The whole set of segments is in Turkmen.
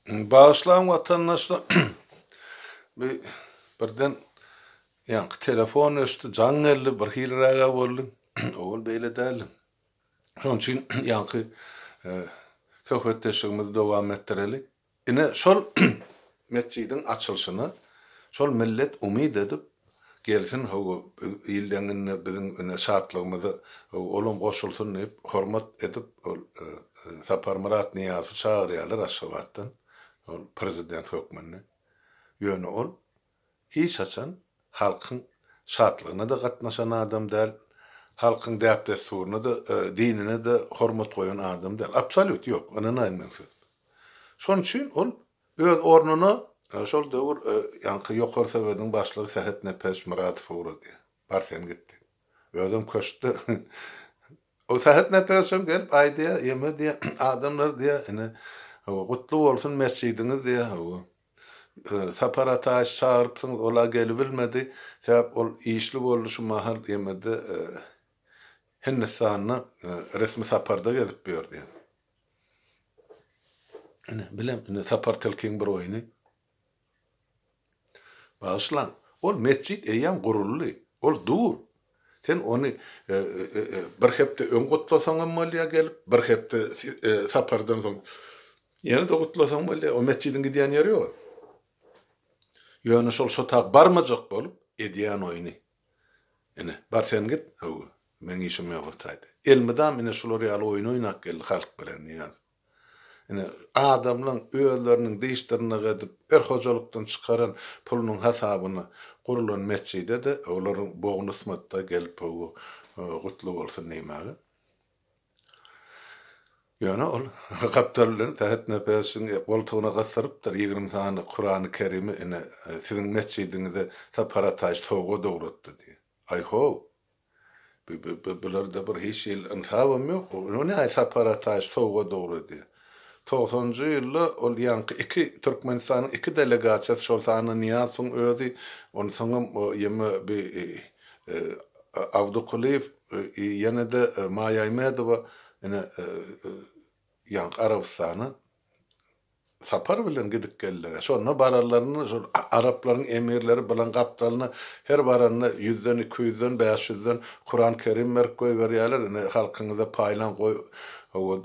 Bagyşlaň watandaşlar bi birden ýaňky telefon öçdi, jaň geldi, bir hiliräge boldy. Owal beýle däldi. Şonuň üçin ýaňky söhbetdeşligimizi dowam etdireli. Ine şol metjidiň açylyşyna şol millet umyt edip gelsin hawa illeň indi biziň ine şatlygymyza olam goşulsyn diýip hormat edip ol Saparmyrat Nyýazowy çagyrýarlar Aşgabatdan ol prezident hökmünde. Ýöne ol hiç haçan halkyň şatlygyna-da gatnaşan adam däl, halkyň däp-dessuryna-da, dinine-de hormat goýan adam däl. Absolýut ýok, ynanaýyň meň sözüme. Şonuň üçin ol öz ornuna şol döwür ýaňky Ýokary Sowediň başlygy Sähet Nepes Myradowy ugradýar. Bar sen git diýip. Özem köşkde O Sähet Nepesem gelip aýdýar, ýeme diýýär, adamlar diýýär, ine, hawa, gutly bolsun mesjidiňiz diýýär, hawa. Sapar Ataýewiç çagyrypsyňyz, ol-a gelibilmedi. Sebäp ol işli boldy şu mahal ýemede Hindistanda resmi saparda gezip ýör diýýär. Ine, bilem, ine, Sapar tilkiň bir oýny. Bagyşlaň, ol metjit eýýäm guruldy. Ol dur. Sen ony bir hepde öň gutlasaňam bolýar gelip, bir hepde sapardan soň ýene-de gutlasaň bolýar. O metjidiň gidýän ýeri ýok. Ýöne şol şo tak barmajak bolup edýän oýny. Ine, bar sen git, hawa, meň işim ýok o taýda. Elmydam ine şular ýaly oýun oýnap geldi halk bilen Nyýazow. Ine, adamlaň özleriniň diş-dyrnak edip, her hojalykdan çykaran pulunyň hasabyna gurulan metjide-de olaryň bogny ysmady-da gelip, hawa, gutly bolsun diýmäge. Ýöne ol gapdal bilen Sähet Nepesiň goltugyna gysdyrypdyr 20 sany Kurany Kerimi ine siziň metjidiňize Sapar Ataýew sowgat ugratdy diýip. Aý-how! Bularda bir hiç hili ynsabam ýok. O näme Sapar Ataýew sowgat ugradýar. Togsanjy ýylda ol ýaňky iki Türkmenistanyň iki delegasiýasy şol sanda Nyýazowyň özi onsoňam ýeme bi Abdy Kulyýew ýene-de Maýa Aýmedowa ine ýaňky Arabystana sapar bilen gidip geldiler. Şonda baranlarynda şol araplaryň emirleri bilen gapdalyna her baranda ýüzden, 200-den, 500-den Kuran Kerim berip goýberýärler. Ine halkyňyza paýlaň goý, hawa,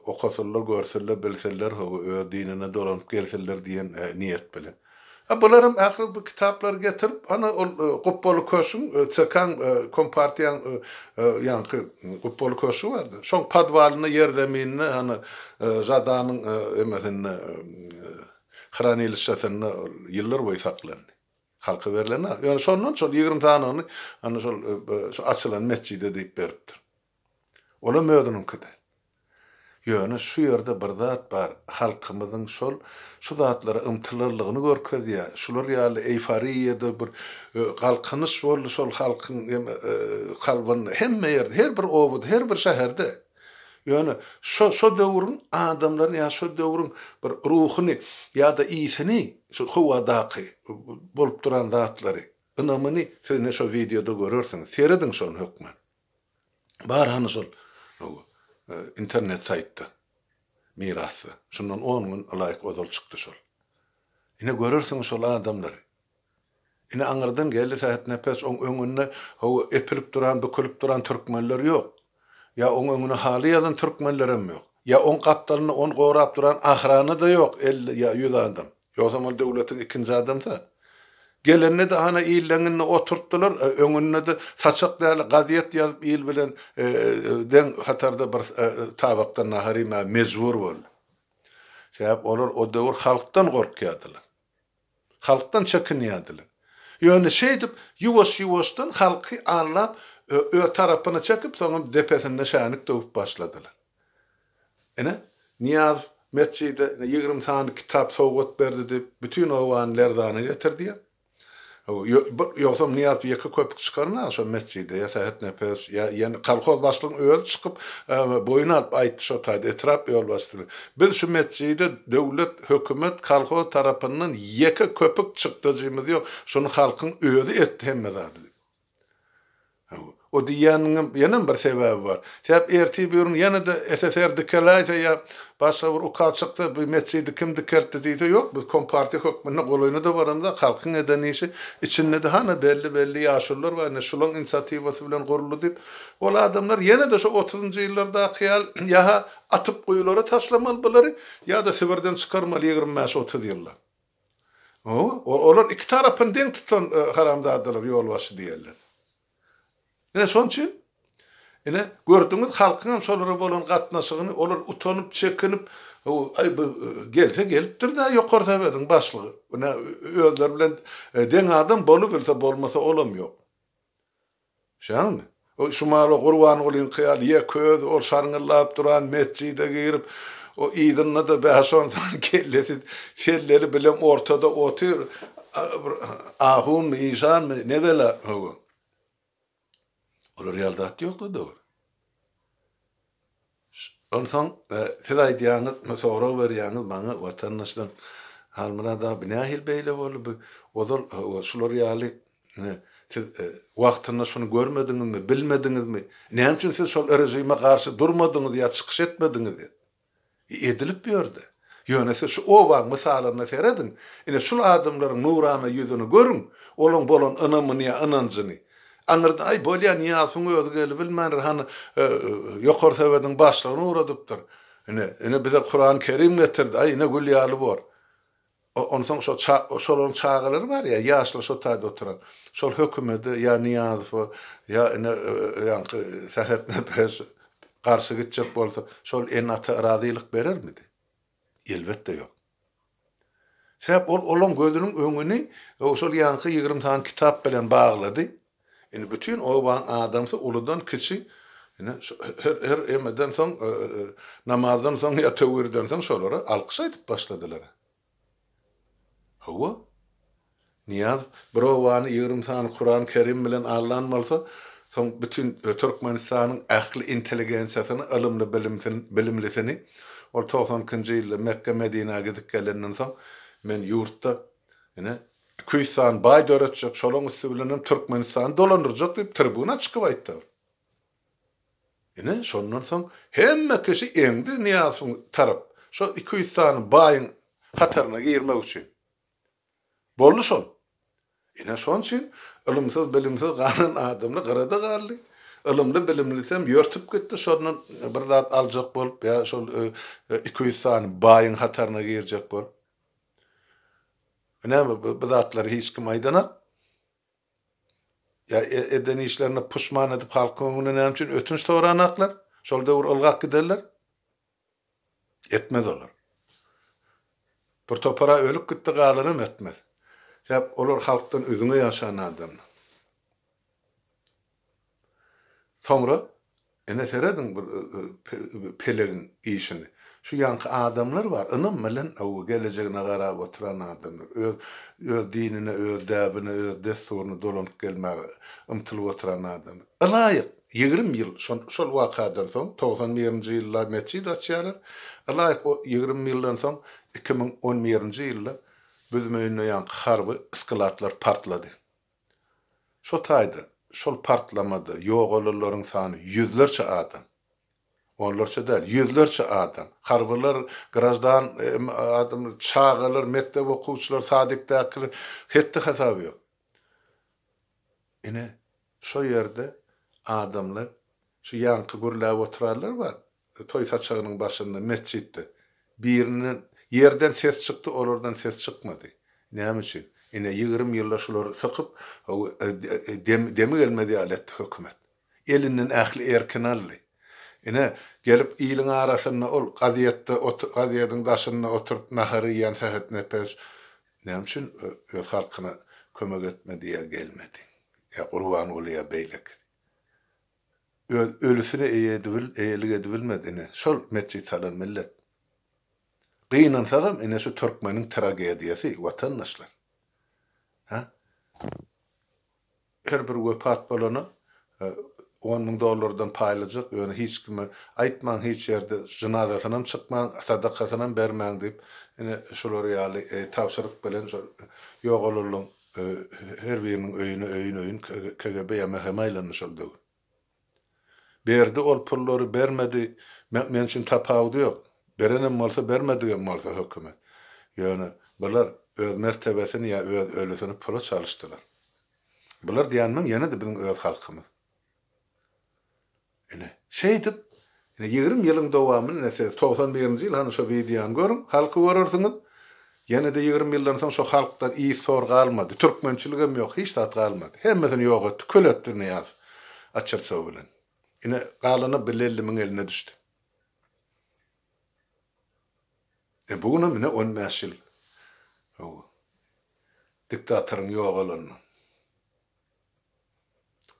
okasynlar, görsünler, bilsinler, hawa, öz dinine dolanyp gelsinler diýen niýet bilen. A bularam ähli bu kitaplary getirip, ana ol gupbaly köşgüň, ÇK-nyň, Kompartiýaň ýaňky gupbaly köşgi bardy. Şoň podwalynda, ýerzemininde, hany Žadanyň emesinde, hranilişçesinde ol ýyllar boýy saklandy. Halka berlen-ä. Ýöne şondan şol 20 sanyny ana şol şu açylan metjide diýip beripdir. Olam özüniňki däl. Ýöne şu ýerde bir zat bar, halkymyzyň şol şu zatlara ymtylarlygyny görkezýär. Şular ýaly eýforiýada bir galkynyş boldy şol halkyň kalbynda, hemme ýerde, her bir obada, her bir şäherde. Ýöne şo şo döwrüň adamlaryny ýa şo döwrüň bir ruhuny ýa-da ysyny şu howadaky bolup duran zatlary, ynamyny siz ine şo wideoda görersiňiz. Serediň şony hökman. Bar hany şol internet saýtda, Mirasda. Şundan on gün ylaýyk ozal çykdy şol. Ine görersiňiz şol adamlary. Ine aňyrdan geldi Sähetnepes, oň öňünde hawa epilip duran, bükülip duran türkmenler ýok. Ýa oň öňüne haly ýazan türkmenlerem ýok. Ýa oň gapdalynda ony gorap duran ahrana-da ýok 50 ýa 100 adam. Ýogsam ol döwletiň ikinji adamsy. Gelende-de hana illeňinde oturtdylar, öňünde-de saçak däli gazýet ýazyp il bilen deň hatarda bir tabakdan nahar iýmäge mejbur boldy. Sebäp olar o döwür halkdan gorkýardylar. Halkdan çekinýärdiler. Ýöne şeýdip ýuwaş-ýuwaşdan halky aldap öz tarapyna çekip soňam depesinde şänik döwüp başladylar. Ine, Nyýazow metjide 20 sany kitap sowgat berdi diýip, bütin obany lerzana getirdi. Ýogsam Nyýazow ýeke köpük çykarmaz şo metjide, ýa Sähet Nepes, ýa ýene kolhoz başlygyň özi çykyp, boýun alyp aýtdy şo taýda etrap ýolbaşçysy. Biz şu metjide döwlet, hökümet, kolhoz tarapyndan ýeke köpük çykdajymyz ýok, şuny halkyň özi etdi hemme zady diýip. O diýýäniniňem ýenem bir sebäbi bar. Sebäp ertir bir gün ýene-de SSR dikeläýse ýa başga bir ukaz çyksa bu metjidi kim dikeltdi diýse ýok biz kompartiýa hökmünde golaýyna-da baramzok halkyň eden işi içinde-de hana belli-belli ýaşulular bar ine şulaň inisiatiwasy bilen guruldy diýip ol adamlar ýene-de şo otuzynjy ýyllardaky ýaly ýa-ha atyp guýulara taşlamaly bulary ýa-da Sibirden çykarmaly 25-30 ýylda. Hawa, olar iki tarapyny deň tutan haramzadalar ýolbaşçy diýerler. Ine şonuň üçin ine gördüňiz halkyň hem şolara bolan gatnaşygyny, olar utanyp, çekinip, aý bu gelse gelipdir-dä ýokary sowetiň başlygy. Ine özleri bilen deň adam bolubilse, bolmasa olam ýok. Şeýdäňmi? O Şumala Gurbangulyňky ýaly ýeke özi ol şarňyllap duran metjide girip, o yzynda-da bäş-on sany kellesi selleli bilen ortada otyr, bir ahunmy, işanmy, ne bela, hawa. Olar ýaly zat ýok-da döwür. Onsoň siz aýdýaňyz, sorag berýäňiz maňa watandaşlar, Halmyrat abi nähili beýle boldy bu, ozal şular ýaly siz wagtynda şuny görmediňizmi, bilmediňizmi, näme üçin siz şol režime garşy durmadyňyz ýa çykyş etmediňiz diýip. Edilip ýördi. Ýöne siz şu obaň mysalynda serediň, ine şul adamlaryň nurana ýüzüni görüň, olaň bolan ynamyny ýa ynanjyny. Aňyrda aý bolýa Nyýazowyň özi gelibilmändir, hany Ýokary Sowediň başlygyny ugradypdyr. Ine, ine bize Kurany Kerim getirdi, aý ine gül ýaly bor. Onsoň şo şolaryň çagalary bar ýa, ýaşlar şo taýda oturan. Şol hökümede ýa Nyýazowa, ýa ine ýaňky Sähetnepes garşy gitjek bolsa, şol ene-ata razylyk berermidi? Elbetde ýok. Sebäp ol olaň gözüniň öňüni şol ýaňky 20 sany kitap bilen baglady. Indi bütin obaň adamsy uludan kiçi ine her her emeden soň namazdan soň ýa töwirden soň şolara alkyş aýdyp başladylar. Hawa. Nyýazow bir obany 20 sany Kuran Kerim bilen aldan bolsa, soň bütin Türkmenistanyň ähli intelligensiýasyny, ylymly bilimlisini ol 92-nji ýylda Mekge Medinä gidip gelenden soň men ýurtda ine 200 sany baý döretjek, şolaň üsti bilenem Türkmenistany dolandyrjak diýip tribuna çykyp aýtdy. Ine, şondan soň hemme kişi eňdi Nyýazowyň tarap, şo 200 sany baýyň hataryna girmek üçin. Boldy şol. Ine, şonuň üçin ylymsyz, bilimsiz galan adamlar gyrada galdy. Ylymly, bilimlisem ýörtüp gitdi, şondan bir zat aljak bolup ýa şol 200 sany baýyň hataryna girjek bolup. Näme bu zatlary hiç kim aýdanak? Ýa eden işlerine puşman edip halkyň öňünde näme üçin ötünç soranaklar? Şol döwür ylgap giderler. Etmez olar. Bir topara ölüp gitdi galanam etmez. Sebäp olar halkdan üzňe ýaşan adamlar. Soňra ine serediň bir pelegiň işini. Şu ýaňky adamlar bar, ynam bilen gelejegine garap oturan adamlar. Öz öz dinine, öz däbine, öz dessuryna dolanyp gelmäge ymtylyp oturan adamlar. Ylaýyk 20 ýyl şol şol wakadan soň 91-nji ýylda metjit açýarlar. Ylaýyk o 20 ýyldan soň 2011-nji ýylda Büzmeýinde ýaňky harby skladlar partlady. Şo taýda, şol partlamada ýogalanlaryň sany ýüzlerçe adam. Onlarça däl, ýüzlerçe adam. Harbylar, graždan adamlar, çagalar, mekdep okuwçylary, sadikdäkiler, hetdi-hasaby ýok. Ine, şo ýerde adamlar, şu ýaňky gürläp oturanlar bar, Toý saçagynyň başynda, metjitde. Birinden ýerden ses çykdy, olardan ses çykmady. Näme üçin? Ine, 20 ýylda şulary sykyp, demi gelmez ýaly etdi hökümet. Elinden ähli erkini aldy. Ine, gelip iliň arasynda ol gazetde, gazediň daşynda oturyp nahar iýýän Sähetnepes näme üçin öz halkyna kömek etmedi ýa gelmedi? Ýa Gurbanguly ýa beýleki. Öz ölüsine eýe edibil, eýelik edibilmedi ine, şol metjit salan millet. Gynansagam ine şu türkmeniň tragediýasy, watandaşlar. Hä? Her bir wepat bolana 10 müň dollardan paýlajak, ýöne hiç kime aýtmaň hiç ýerde jynazasynam çykmaň, sadakasynam bermäň diýip, ine şular ýaly tabşyryk bilen şol ýogalanlaryň her biriniň öýüne öýün-öýün KGB ýa MHM aýlandy şol döwür. Berdi ol pullary bermedi men üçin tapawudy ýok. Berenem bolsa bermedigem bolsa hökümet. Ýöne bular öz mertebesini ýa öz ölüsini pula çalyşdylar. Bular diýenimiň ýene-de biziň öz halkymyz. Ine, şeýdip, ine 20 ýylyň dowamynda ine siz 91-nji ýyl hany şo wideony görüň, halky görersiňiz. Ýene-de 20 ýyldan soň şo halkdan yz-sor galmady. Türkmençiligem ýok, hiç zat galmady. Hemmesini ýok etdi, kül etdi Nyýazow açyrçagy bilen. Ine, galany bir Lellimiň eline düşdi. E bu günem ine 15 ýyl. Hawa. Diktatoryň ýogalanyna.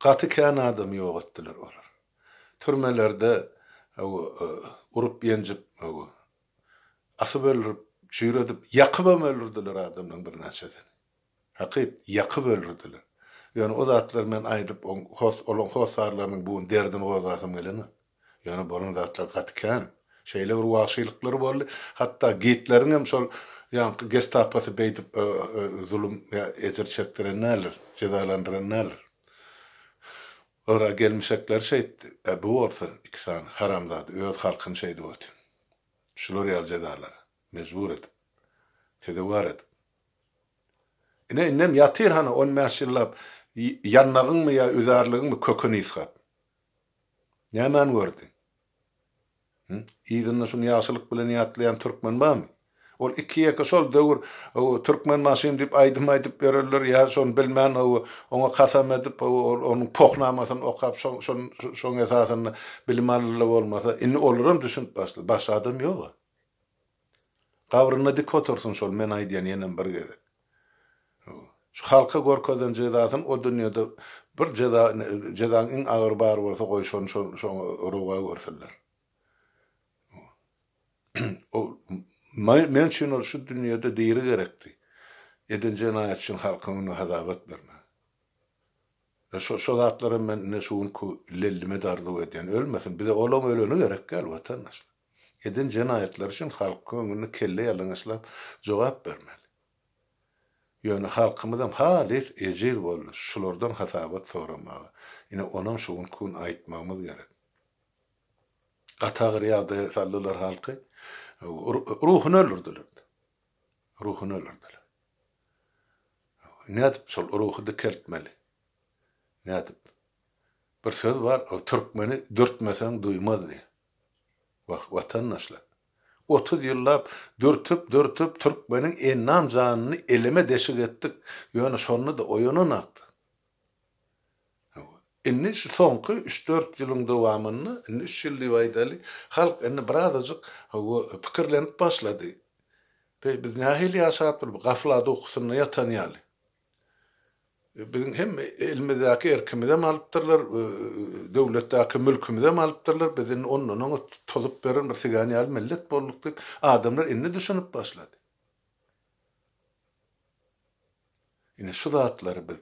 Gaty kän adamy ýok etdiler olar. Türmelerde urup-ýenjip, asyp öldürip, çüýredip, ýakybam öldürdiler adamlaryň birnäçesini. Hakyt, ýakyp öldürdiler. Ýöne o zatlary men aýdyp, olaň hossarlarynyň bu gün derdini gozgasym gelenok. Ýöne bolan zatlar gaty kän. Şeýle bir wagşylyklar boldy. Hatda Gitleriňem şol ýaňky gestapasy beýdip zulum ýa ejir çekdiren däldir, jezalandyran däldir. Olar-a gelmişekleri şeýtdi. Ä bu bolsa iki sany haramzada öz halkyny şeýdip otyr. Şular ýaly jezalara mejbur edip, sezewar edip. Ine indem ýatyr hany on bäş ýyllap ýandagyňmy ýa üzärligiňmi köküni ysgap. Nämäni gördi? Hü? Yzynda şuny ýagşylyk bilen ýatlaýan türkmen barmy? Ol iki-ýeke şol döwür Türkmenbaşym diýip aýdym aýdyp ýörenler ýa şony bilmän oňa kasam edip ol onuň pohnamasyny okap şoň esasynda bilim aldylar bolmasa, indi olaram düşünip başlady. Başga adam ýog-a. Gabrynda dik otursyn şol men aýdýan ýenem bir gezek. Şu halka görkezen jezasyny o dünýede bir jeza jezaň iň agyry bar bolsa goý şony şoňa rowa görsünler. O men üçin ol şu dünýede diri gerekdi. Eden jenaýaty üçin halkyň öňünde hasabat bermäge. Şo şo zatlaram men ine şu günki lellime-de arzuw edýän. Ölmesin. Bize olaň öleni gerek däl watandaşlar. Eden jenaýatlary üçin halkyň öňünde kelle ýalaňaçlap jogap bermeli. Ýöne halkymyzam halys ejiz boldy şulardan hasabat soramaga. Ine onam şu günki gün aýtmagymyz gerek. Gaty agyr ýagdaýa saldylar halky. Ruhuny öldürdiler. Ruhuny öldürdiler. Nädip şol ruhy dikeltmeli? Nädip? Bir söz bar, türkmeni dürtmeseň duýmaz diýip. Wah, watandaşlar! 30 ýyllap dürtüp-dürtüp türkmeniň ennam janyny eleme deşik etdik, ýöne şonda-da oýananakdy. Hawa. Indi şu soňky üç-dört ýylyň dowamynda, indi üç ýyl diýip aýdaly, halk indi birazajyk, hawa, pikirlenip başlady. Beý, biz nähili ýaşap bir gaflat ukusynda ýatan ýaly. Biziň hem elimizdäki erkimizem alypdyrlar, döwletdäki mülkümizem alypdyrlar, biz indi ondan oňa tozup beren bir sigan ýaly millet bolduk diýip, adamlar indi düşünip başlady. Ine şu zatlary biz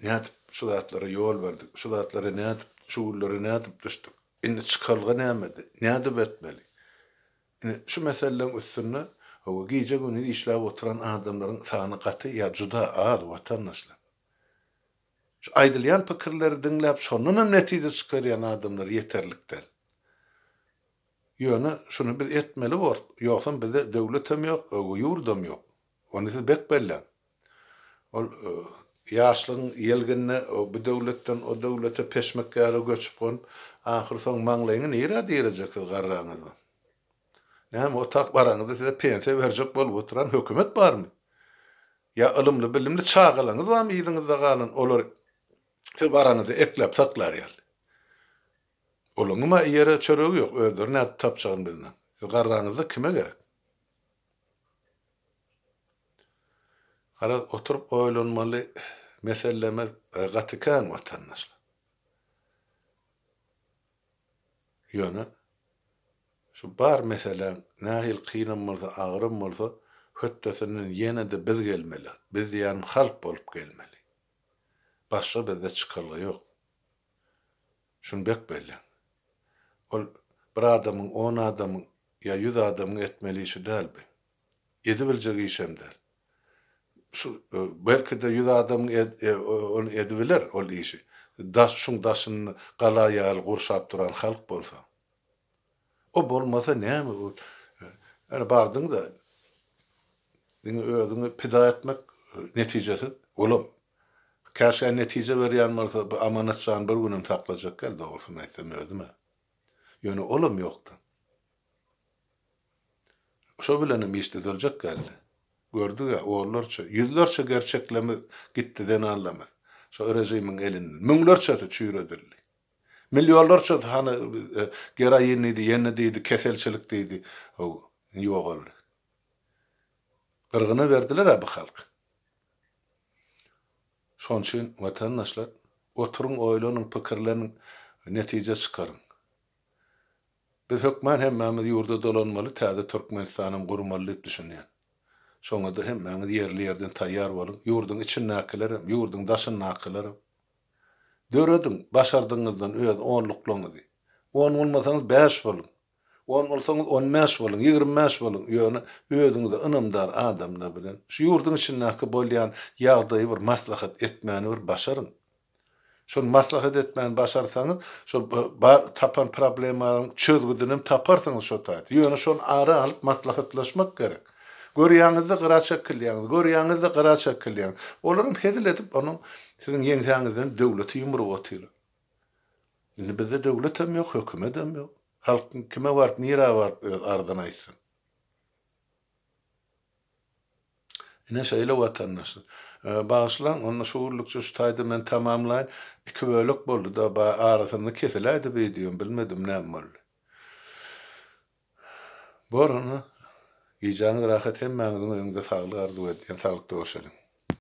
nädip şu zatlara ýol berdik, şu zatlara nädip, şu günlere nädip düşdük? Indi çykalga nämedi? Nädip etmeli? Ine, şu meseleleň üstünde, hawa, gije-gündiz işläp oturan adamlaryň sany gaty ýa juda az, watandaşlar. Şu aýdylýan pikirleri diňläp, şondan hem netije çykarýan adamlar ýeterlik däl. Ýöne şuny biz etmeli borus, ýogsam bizde döwletem ýok, ýurdam ýok. Ony siz bek belläň. Ol ýaşlygyň ýelginine bu döwletden o döwlete peşmek ýaly göçüp-gonup, ahyrsoň maňlaýyňy nirä direjek siz garraňyzda? Näme, o tak baraňyzda size pensiýa berjek bolup oturan hökümet barmy? Ýa ylymly-bilimli çagalaryňyz barmy yzyňyzda galan, olar siz baraňyzda ekläp-saklar ýaly? Olaryňam-a iýere çöregi ýok, özleri nädip tapjagyny bilmän. Siz garraňyzda kime gerek? Garaz oturyp oýlanmaly meselemiz gaty kän watandaşlar. Ýöne şu bar meseläň nähili kynam bolsa agyram bolsa hötdesinden ýene-de biz gelmeli. Biz diýýänim halk bolup gelmeli. Başga bizde çykalga ýok. Şuny bek belläň. Ol bir adamyň, on adamyň ýa ýüz adamyň etmeli işi däl bu. Edibiljek işem däl. Şu, belki-de ýüz adamyň ony edibiler ol işi. daş şuň daşyny gala ýaly gurşap duran halk bolsa. O bolmasa näme o ýöne bardyň-da diňe özüňi pida etmek netijesiz olam. Käşgä netije berýän bolsa bu Amanat jany bir günem saklajak däl dogrusyny aýtsam özüm-ä. Ýöne olam ýokdy. Şo bilenem iş düzeljek geldi. Gördüg-ä, onlarça, ýüzlerçe gerçeklerimiz gitdi, zenanlarymyz. Şo režimiň elinden. Müňlerçesi çüýredildi. Millionlarçasy hany geroin diýdi, ýene diýdi, keselçilik diýdi. How, ýogaldy. Gyrgyna berdiler-ä bu halky. Şonuň üçin, watandaşlar, oturyň, oýlanyň, pikirleniň, netije çykaryň. Biz hökman hemmämiz ýurda dolanmaly, täze Türkmenistanam gurmaly diýip düşünýän. Şoňada hemmäňiz ýerli-ýerden taýýar boluň, ýurduň içindäkilerem, ýurduň daşyndakylaram. Dörediň, başardygyňyzdan öz onluklaryňyzy. On bolmasaňyz bäş boluň. On bolsaňyz on bäş boluň, 25 boluň, ýöne özüňize ynamdar adamlar bilen şu ýurduň içindäki bolýan ýagdaýy bir maslahat etmäni bir başaryň. Şony maslahat etmäni başarsaňyz, şol bar tapan problemaň çözgüdinem taparsyňyz şo taýda. Ýöne şony ara alyp maslahatlaşmak gerek. Görýäňizde gyra çekilýäňiz, görýäňizde gyra çekilýäňiz. Olaram hezil edip onuň siziň ýeňsäňizden döwleti ýumrup otyrlar. Indi bizde döwletem ýok, hökümetem ýok. Halk kime baryp, nirä baryp öz arzyny aýtsyn. Ine şeýle watandaşlar. Bagyşlaň, onda şu günlükçe şu taýda men tamamlaýyn. Iki bölek boldy-da, ba arasynda kesiläýdi wideom, bilmedim näme boldy. Bor onda. Gijäňiz rahat hemmäňiziň öýüňizde saglyk arzuw edýän, saglykda görşeliň.